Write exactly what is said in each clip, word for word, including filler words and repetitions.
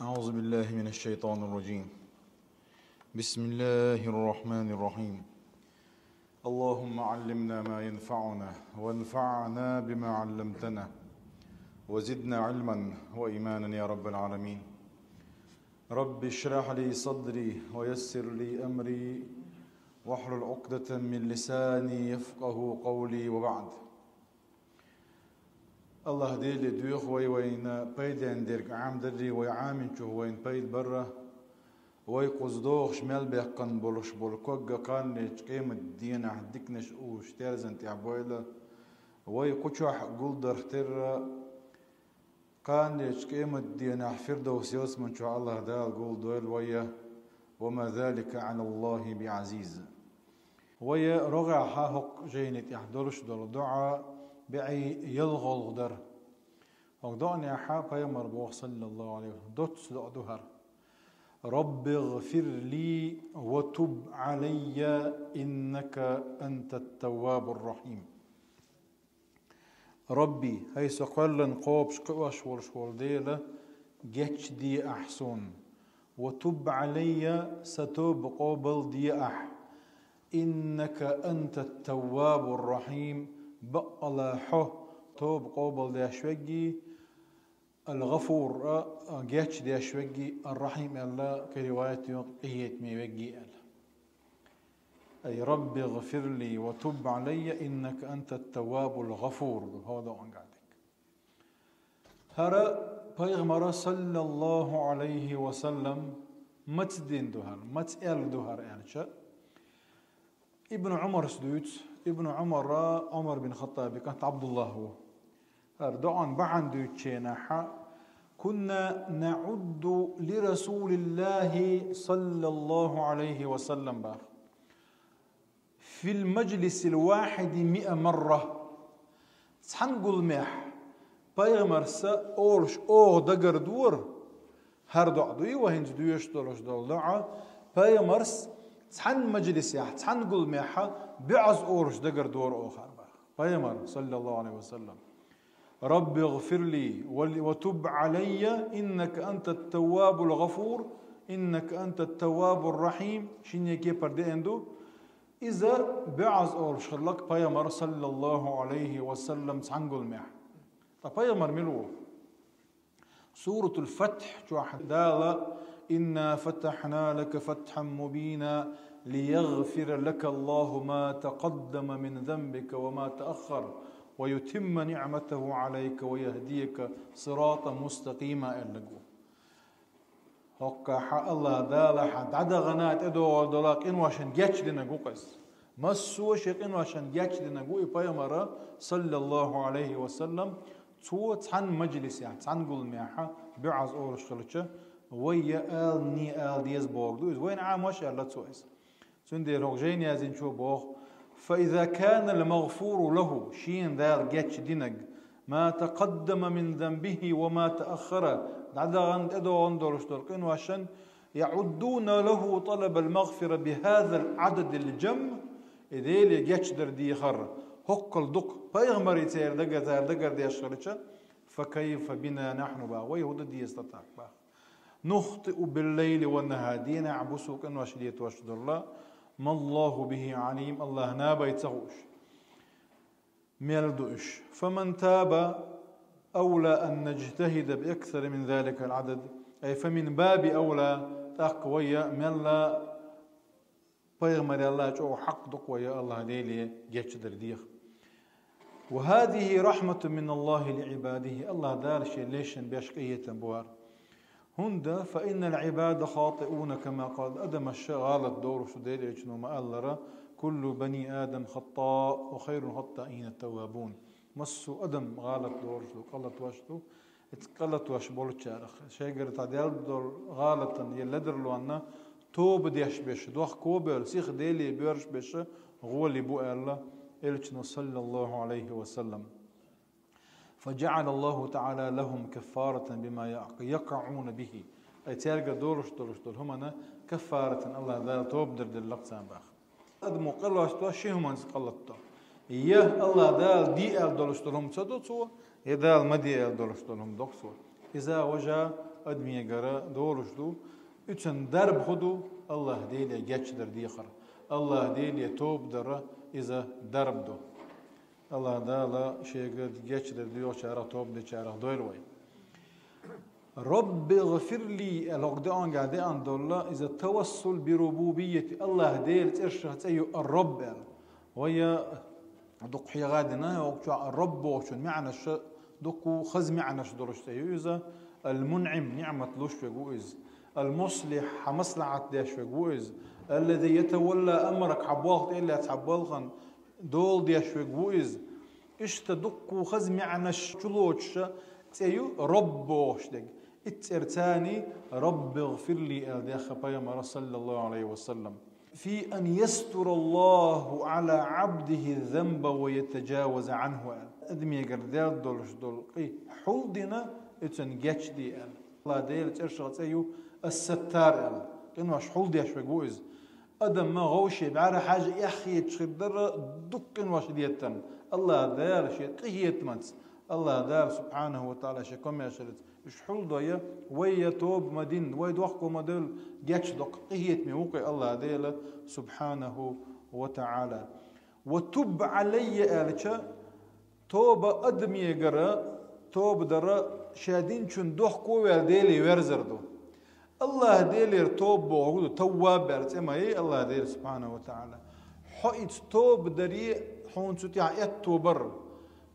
أعوذ بالله من الشيطان الرجيم. بسم الله الرحمن الرحيم. اللهم علمنا ما ينفعنا وانفعنا بما علمتنا وزدنا علما وإيمانا يا رب العالمين. رب اشرح لي صدري ويسر لي أمري واحلل عقدة من لساني يفقه قولي وبعد. Аллаһ Деле доьху вай вайна пайден дерг Ӏамадарра, вай Ӏаминчух вайна пайда барра, вай кхуза догӀуш мел баьккхина болуш болу ког кханлечу къемат дийнахь диканаш уьш терзан тӀехь бойла, вай кху чохь гулдарх терра, кханлечу къемат дийнахь Фирдовс ялсаман чохь Аллаһ Дала гулдойла вай, وما ذلك على الله بعزيز. Вай рогӀехь хӀокху жайни тӀехь долуш долу доӀа бӀе ялхолгӀа дара. ХӀокху доӀанехь пайхамар боху, саллаллаху Ӏалайхи ва саллам, доцца доӀа ду хӀара: رب اغفر لي وتب علي إنك أنت التواب الرحيم. Рабби, хӀай со кхоьллина кхобуш кхиош волуш волу Дела, гечде ахь суна. وتب علي, сан тоба къобалде ахь. إنك أنت التواب الرحيم, баккъала хьо тоба къобалдеш верг, ал-ГӀафур, а, гечдеш верг, ар-Рахьим аьлла, кхин риваят ю, къинхетаме верг аьлла. أي رب اغفر لي وتب علي إنك أنت التواب الغفور, хӀо до ангадик. ХӀара пайхамара, саллаллаху Ӏалайхи ва саллам, маца дина ду хӀара, маца аьлла ду хӀара аьлча, Ибн Ӏумарс дуьйцу, Ибн Ӏумара Ӏумар бин Хаттаби кӀант Ӏабдуллах ву. ХӀара доӀан бахьана дуьйцученахьа: كنا نعد لرسول الله صلى الله عليه وسلم, бах, في المجلس الواحد مئة مرة. Цхьана гуламехь пайхамарса олуш оха дагардора, хӀара доӀа дуй вай хӀинца доьшуш долуш долу доӀа, пайхамарс цхьана мажлисехь, цхьана гуламехьа бӀозза олуш дагардора оха хӀара, бах, пайхамар, саллаллаху Ӏалайхи ва саллам. رب اغفر لي وتب علي إنك أنت التواب الغفور إنك أنت التواب الرحيم, шинне кепара деана ду. Иза бӀозза олуш хилларг пайхамар, саллаллаху Ӏалайхи ва саллам, цхьана гуламехь. Ткъа пайхамар мила ву? Суратул Фатхь чохь Дала: إنا فتحنا لك فتحا مبينا ليغفر لك الله ما تقدم من ذنبك وما تأخر ويتم نعمته عليك ويهديك صراطا مستقيما аьлларг ву. ХӀоккхахьа Аллаха Дала хьан дӀадахана тӀедогӀур долу къиношна гечдинарг ву-кх иза. Массо а шен къиношна гечдинарг ву и пайхамара, саллаллаху Ӏалайхи ва саллам, цо цхьана мажлисехь, цхьана гуламехьа бӀозза олуш хилча, вай я ала, не ала деза бохург ду иза. Вайна Ӏамош аьлла цо иза. Цундела хӀокху жайна яздинчо боху: فإذا كان المغفور له, шена Дала гечдинарг, ما تقدم من ذنبه وما تأخر, дӀадахана, тӀедогӀуна долуш долу къиношна, يعدون له طلب المغفرة بهذا العدد الجم, и Деле гечдар дехар хӀоккхул дукха, пайхамарий церан дагар, цара дагардеш хилча, فكيف بنا نحن, бах, вай хӀун дан деза тӀаккха, бах. نخطئ بالليل والنهار, дийнахь, бусу къинош летош долла, ما الله به عليم, Аллаха набай ца хууш. Мел ду уьш. فمن تاب أولى أن نجتهد بأكثر من ذلك العدد, أي فمن باب أولى, тӀаккха вай мелла пайхамарел а чӀогӀа хьакъ ду-кх вай Аллаха Деле гечдар деха. وهذه رحمة من الله لعباده, Аллаха Дала Шен лешна беш къинхетам бу хӀара. ХӀунда, فإن العباد خاطئون كما قال, адамаш гӀалат долуш ду, Делан Элчано ма-аллара: كل بني آدم خطاء وخير الخطائين التوابون. Массо а адам гӀалат долуш ду, къа латош ду, Эцу къа латош болчарах, шайгара цхьа даьлла долу гӀалатан я ледарлонна тоба деш берш, дохко а бевлла, сиха Деле боьрзуш берш гӀоли бу аьлла Элчано, саллаллаху Ӏалайхи ва саллам. فجعل الله تعالى لهم كفارة بما يقعون به. Ай цаьрга долуш долуш долу хӀумана каффаратан Аллах Дала тоба дар делла-кх царна, бах. Адамо къа латто ши хӀуманца къа латто. Я Аллах Дала де аьлла долуш долу хӀума ца до цо, я Дала ма де аьлла долуш долу хӀума до-кх цо. Иза важа адамегара долуш ду. Уьцан дарба хӀун ду? АллахӀ Деле гечдар дехар. АллахӀ Деле тоба дар иза дарба ду. АллахӀ Дала шега гечдар доьхучарах, тоба дечарах дойла вай. «Робби гъфирли», аьлла, хӀокху дуӀанга деана долу иза тавассул би рубубийяти, АллахӀ Делан цӀерашах цӀе ю Ар-Робб аьлла. Вай дукха хьеха дина, хӀокху чохь Робб бохучун маьӀнаш дуккха хаза маьӀнаш долуш цӀе ю иза. Ал-МунӀим, ниӀмат луш верг ву иза. Ал-Муслихь, хьан маслахьат деш верг ву иза. Аллази ятавалла амрак, хьан болх тӀе а лаьцна, хьан балхана дола деш верг ву иза. Иштта дуккха хаза маьӀнаш чулоцуша цӀе ю Робб бохуш дерг. Итт цӀерца цхьаьний «Робби гъфирли» аьлла даьхна пайхамара, саллаллаху Ӏалайхи ва саллам. «Фи ан ястура Аллаху Ӏала Ӏабдихи занба ва ятажаваза Ӏанху», аьлла. Адамегара даьлла долуш долу къи хьулдина, уьцан гечде аьлла. АллахӀ Делан цӀерашах цӀе ю Ас-Саттар аьлла. Къинош хьулдеш верг ву иза. Адам ма гӀовше бӀаьра хьажа эхь хеташ хир дара дуккха къинош деттарна. АллахӀ Дала шен къинхетамца, АллахӀ Дала, субхьанаху ва тагӀала, шен комаьршаллица уьш хьулдой, вай я тоба ма дин, вай дохко ма девлла, гечдоккху къинхетаме ву-кх АллахӀ Дела, субхьанаху ва тагӀала. «Ва туб Ӏалайя» аьлча, тоба адамегара, тоба дара ша динчун дохко а ваьлла Деле верзар ду. АллахӀ Делера тоба бохург ду, Тавваб аьлла цӀе ма ю АллахӀ Дела, субхьанаху ва тагӀала. Хьо иза тоба даре, хьуна цу тӀехь аьтто бар.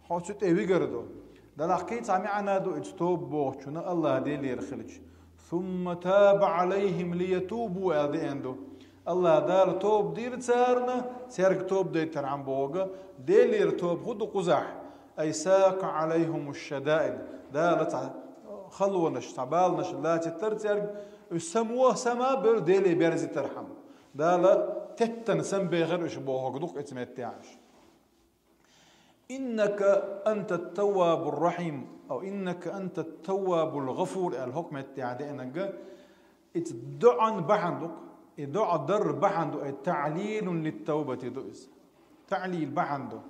Хьо цу тӀе вигар ду. Делахь кхин цхьа маьӀна ду иза тоба бохучунна АллахӀ Делера хилча. «Сумма таба Ӏалайхим лиятубу», аьлла деана ду. АллахӀ Дала тоба дира царна, цаьрга тоба дайтархьама бохург, Делера тоба хӀун ду кхузахь? «Ай сака Ӏалайхиму шшадаид». Дала цхьа халонаш, цхьа баланаш лацийтар цаьрга, уьш само, сама бевлла Деле берзийтархьама. Дала теттана самабехар уьш бохург ду-кх иза меттехь уьш. «Иннака анта ат-Таввабур-Рахим», ау «Иннака анта ат-Таввабул-Гъафур», аьлла хӀокху меттехь деанарг, иза доӀан бахьана ду-кх. И доӀа дар бахьана ду, ай таӀлилун лит-тавбати ду иза. ТаӀлил бахьана ду.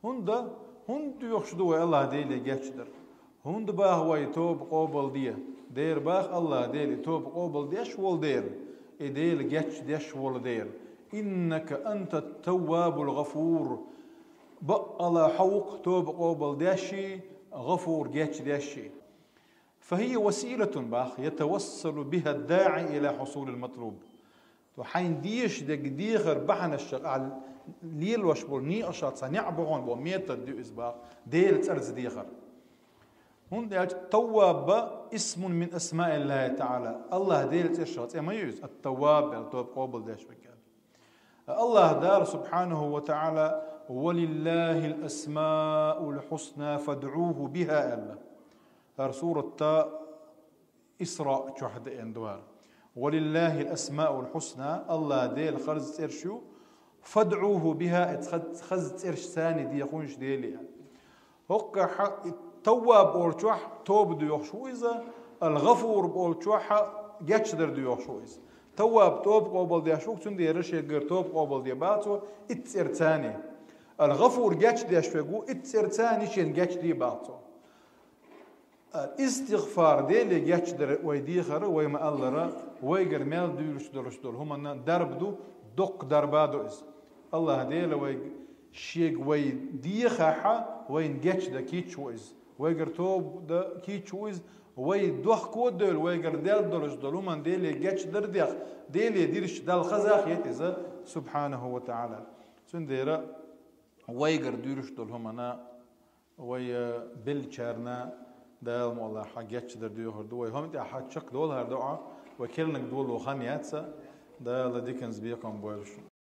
ХӀунда, хӀунда доьхуш ду вай АллахӀ Деле гечдар? ХӀунда баха вай тоба къобалде? Дера баха АллахӀ Дела и тоба къобалдеш волу дера, и Дела гечдеш волу дера. «Иннака анта ат-Таввабул-Гъафур». Баккъала хьо ву-кх тоба къобалдешший, Гъафур гечдешший. «Фахия василатун», баха, «ятавассалу биха ад-даӀи ила хьусулил матлуб». То хьайна дезаш дерг дехар бахьанашца ахь лелош болу некъашах цхьа некъ бу хьуна боху метод ю иза баха, Делан цӀарца дехар. ХӀунда аьлча Тавваб исмун мин асмаиллахи таӀала. АллахӀ Делан цӀерашах цӀе ма ю иза, ат-Тавваб аьлла, тоба къобалдеш верг аьлла. АллахӀ Дала, субхьанаху ва таӀала: «Валиллахил асмаул хьусна фадӀуху биха», аьлла. ХӀара сурат Исраъ чохь деана ду хӀара. «Валиллахил асмаул хьусна», АллахӀ Делан харц цӀераш ю, «фадӀуху биха», и хаза, хаза цӀерашца дехалаш Деле. ХӀокхахь и Тавваб олучохь тоба доьхуш ву иза, Ал-ГӀафур олучохь гечдар доьхуш ву иза. Тавваб тоба къобалдеш ву, цундела шегара тоба къобалде баха цо итт цӀерца. Ал-ГӀафур гечдеш верг ву, итт цӀерца шена гечде баха цо. Истигъфар, Деле гечдар вай дехар, вай ма-аллара, вайгара мел дуьйлуш долуш долу хӀуманна дарба ду, доккха дарба ду иза. АллахӀ Дела вайга, шега вай дехахь, вайна гечдан кийча ву иза. Вайгара тоба дан кийча ву иза, вай дохко а девлла, вайгара даьлла долуш долу хӀуманна Деле гечдар а деш, Деле дирзича Далла хаза а хета иза, субхьанаху ва таӀала. Цундела вайгара дуьйлуш долу хӀуманна вай, э, беллачарна Дала мукъ лахь гечдар доьхур ду. Вай хӀума тӀехь чекхдолу хӀара доӀа, вай керланиг доло хан яц, Дала диканца бекхам бойла шуна.